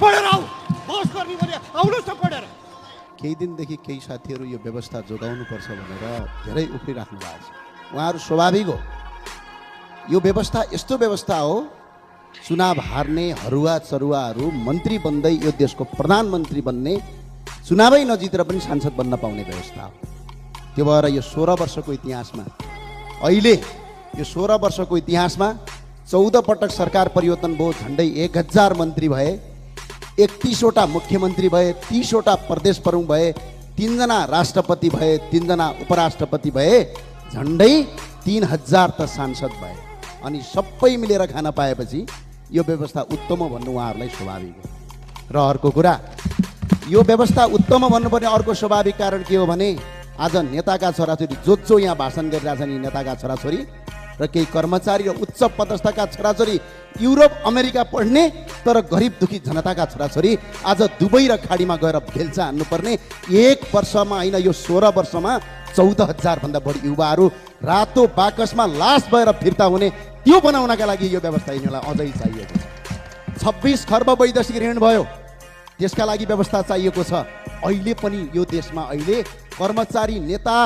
पढेर आऊ, बस गर्ने भने आउनुहोस् न पढेर। केही दिनदेखि केही साथीहरू यो व्यवस्था जोगाउनुपर्छ भनेर धेरै उफ्रिराख्नु भएको छ। उहाँहरू स्वाभाविक हो, यो व्यवस्था यस्तो व्यवस्था हो, चुनाव हार्ने हरुवा चरुवाहरू मन्त्री बन्दै यो देशको प्रधानमन्त्री बन्ने, चुनावै नजितेर पनि सांसद बन्न पाउने व्यवस्था हो। त्यो भएर यो 16 वर्षको इतिहासमा, अहिले यो 16 वर्षको इतिहासमा 14 पटक सरकार परिवर्तन भयो, झन्डै 1000 मन्त्री भए, 31 वटा मुख्यमन्त्री भए, 30 वटा प्रदेश प्रमुख भए, 3 जना राष्ट्रपति भए, 3 जना उपराष्ट्रपति भए, झन्डै 3000 त सांसद भए। अनि सबै मिलेर खान पाएपछि यो व्यवस्था उत्तम हो भन्नु उहाँहरूलाई स्वाभाविक हो। र अर्को कुरा, यो व्यवस्था उत्तम भन्नुपर्ने अर्को स्वाभाविक कारण के हो भने आज नेताका छोराछोरी जो यहाँ भाषण गरिरहेछन्, यी नेताका छोराछोरी र केही कर्मचारी र उच्च पदस्थका छोराछोरी युरोप अमेरिका पढ्ने तर गरिब दुखी जनताका छोराछोरी आज दुबई र खाडीमा गएर भेल्चा हान्नुपर्ने, 1 वर्षमा होइन यो 16 वर्षमा 14,000 भन्दा बढी युवाहरू रातो बाकसमा लास भएर फिर्ता हुने, त्यो बनाउनका लागि यो व्यवस्था यिनीहरूलाई अझै चाहिएको छ। 26 खर्ब वैदेशिक ऋण भयो, त्यसका लागि व्यवस्था चाहिएको छ। अहिले पनि यो देशमा अहिले कर्मचारी, नेता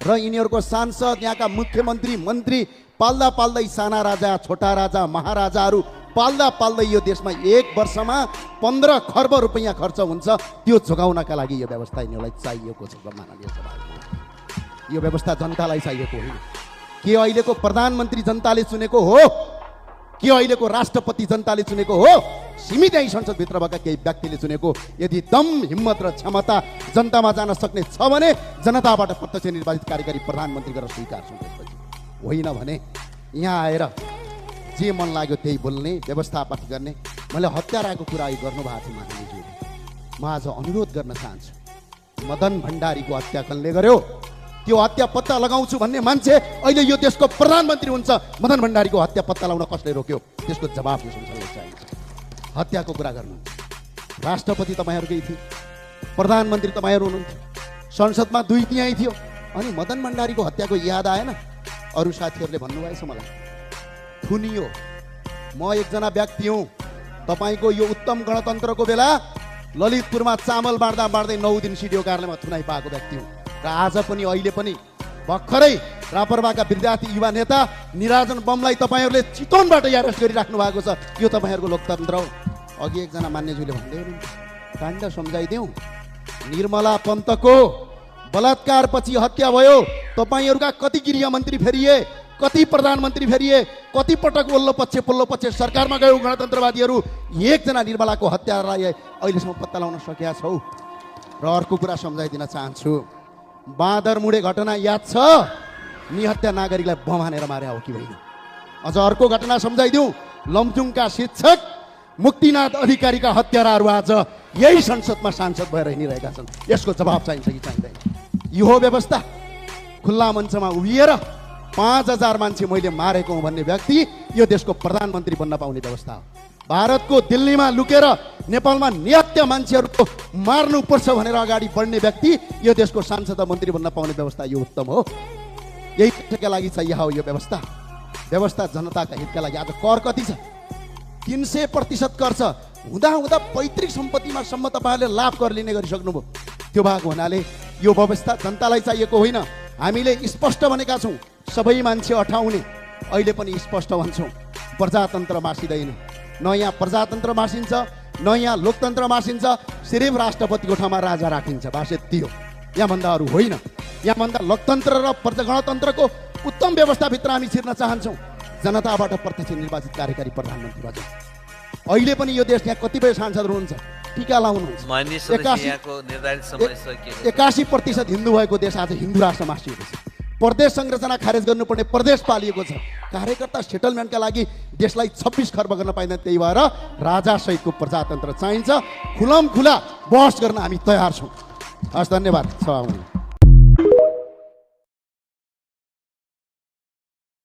र यिनीहरूको सांसद, यहाँका मुख्यमन्त्री, मन्त्री पाल्दा पाल्दै साना राजा, छोटा राजा, महाराजाहरू पाल्दा पाल्दै यो देशमा 1 वर्षमा 15 खर्ब रुपैयाँ खर्च हुन्छ। त्यो जोगाउनका लागि यो व्यवस्था यिनीहरूलाई चाहिएको छ। माननीय सभामुख, यो व्यवस्था जनतालाई चाहिएको होइन। के अहिलेको प्रधानमन्त्री जनताले चुनेको हो? के अहिलेको राष्ट्रपति जनताले चुनेको हो? सीमित यही संसदभित्र भएका केही व्यक्तिले चुनेको। यदि दम, हिम्मत र क्षमता जनतामा जान सक्ने छ भने जनताबाट प्रत्यक्ष निर्वाचित कार्यकारी प्रधानमन्त्री गरेर स्वीकार्छौँ। त्यसपछि होइन भने यहाँ आएर जे मन लाग्यो त्यही बोल्ने, व्यवस्थापन गर्ने। मैले हत्याराको कुरा गर्नुभएको थियो माननीयज्यूले, म आज अनुरोध गर्न चाहन्छु, मदन भण्डारीको हत्या कसले गर्यो? त्यो हत्या पत्ता लगाउँछु भन्ने मान्छे अहिले यो देशको प्रधानमन्त्री हुन्छ, मदन भण्डारीको हत्या पत्ता लगाउन कसले रोक्यो? त्यसको जवाफ यो संसदले चाहिन्छ। हत्याको कुरा गर्नु, राष्ट्रपति तपाईँहरूकै थियो, प्रधानमन्त्री तपाईँहरू हुनुहुन्थ्यो, संसदमा 2 त्यहीँ थियो, अनि मदन भण्डारीको हत्याको याद आएन? अरू साथीहरूले भन्नुभएछ मलाई, थुनियो। म एकजना व्यक्ति हुँ, तपाईँको यो उत्तम गणतन्त्रको बेला ललितपुरमा चामल बाँड्दा बाँड्दै 9 दिन सिडिओ कार्यालयमा थुनाइ पाएको व्यक्ति हुँ। र आज पनि अहिले पनि भर्खरै रापरवाका विद्यार्थी युवा नेता निराजन बमलाई तपाईँहरूले चितवनबाट अरेस्ट गरिराख्नु भएको छ। यो तपाईँहरूको लोकतन्त्र हो। अघि एकजना मान्यज्यूले भन्दै हुनुहुन्छ, काण्ड सम्झाइदेऊ, निर्मला पन्तको बलात्कारपछि हत्या भयो, तपाईँहरूका कति गृहमन्त्री फेरिए, कति प्रधानमन्त्री फेरिए, कति पटक वल्लो पक्ष सरकारमा गयो गणतन्त्रवादीहरू, एकजना निर्मलाको हत्यालाई अहिलेसम्म पत्ता लगाउन सकेका छौ। र अर्को कुरा सम्झाइदिन चाहन्छु, बाँदरमुडे घटना याद छ? निहत्या नागरिकलाई बम हानेर मारे हो कि होइन? अझ अर्को घटना सम्झाइदिउँ, लमजुङका शिक्षक मुक्तिनाथ अधिकारीका हत्याराहरू आज यही संसदमा सांसद भएर हिँडिरहेका छन्। यसको जवाब चाहिन्छ कि चाहिँदैन? यो हो व्यवस्था? खुल्ला मञ्चमा उभिएर 5000 मान्छे मैले मारेको हुँ भन्ने व्यक्ति यो देशको प्रधानमन्त्री बन्न पाउने व्यवस्था हो। भारतको दिल्लीमा लुकेर नेपालमा निहत्या मान्छेहरूको मार्नुपर्छ भनेर अगाडि बढ्ने व्यक्ति यो देशको सांसद मन्त्री बन्न पाउने व्यवस्था यो उत्तम हो। यही तथ्यका लागि चाहिए हो यो व्यवस्था। व्यवस्था जनताका हितका लागि। आज कर कति छ? 300% कर छ। हुँदा हुँदा पैतृक सम्पत्तिमा सम्म तपाईँहरूले लाभ कर लिने गरिसक्नुभयो। त्यो भएको हुनाले यो व्यवस्था जनतालाई चाहिएको होइन। हामीले स्पष्ट भनेका छौँ, सबै मान्छे अठाउने। अहिले पनि स्पष्ट भन्छौँ, प्रजातन्त्र मासिँदैन। न यहाँ प्रजातन्त्र मासिन्छ, न यहाँ लोकतन्त्र मासिन्छ। सिर्फ राष्ट्रपतिको ठाउँमा राजा राखिन्छ, बास यति हो। यहाँभन्दा अरू होइन। यहाँभन्दा लोकतन्त्र र गणतन्त्रको उत्तम व्यवस्थाभित्र हामी छिर्न चाहन्छौँ। जनताबाट प्रत्यक्ष निर्वाचित कार्यकारी प्रधानमन्त्री बजाउँ। अहिले पनि यो देश यहाँ कतिपय सांसदहरू हुनुहुन्छ, टिका लाउनुहुन्छ। 81% हिन्दू भएको देश आज हिन्दू राष्ट्र मासिएको छ। प्रदेश संरचना खारेज गर्नुपर्ने प्रदेश पालिएको छ। कार्यकर्ता सेटलमेन्टका लागि देशलाई 26 खर्ब गर्न पाइँदैन। त्यही भएर राजासहितको प्रजातन्त्र चाहिन्छ। खुलम खुला बहस गर्न हामी तयार छौँ। हस्, धन्यवाद।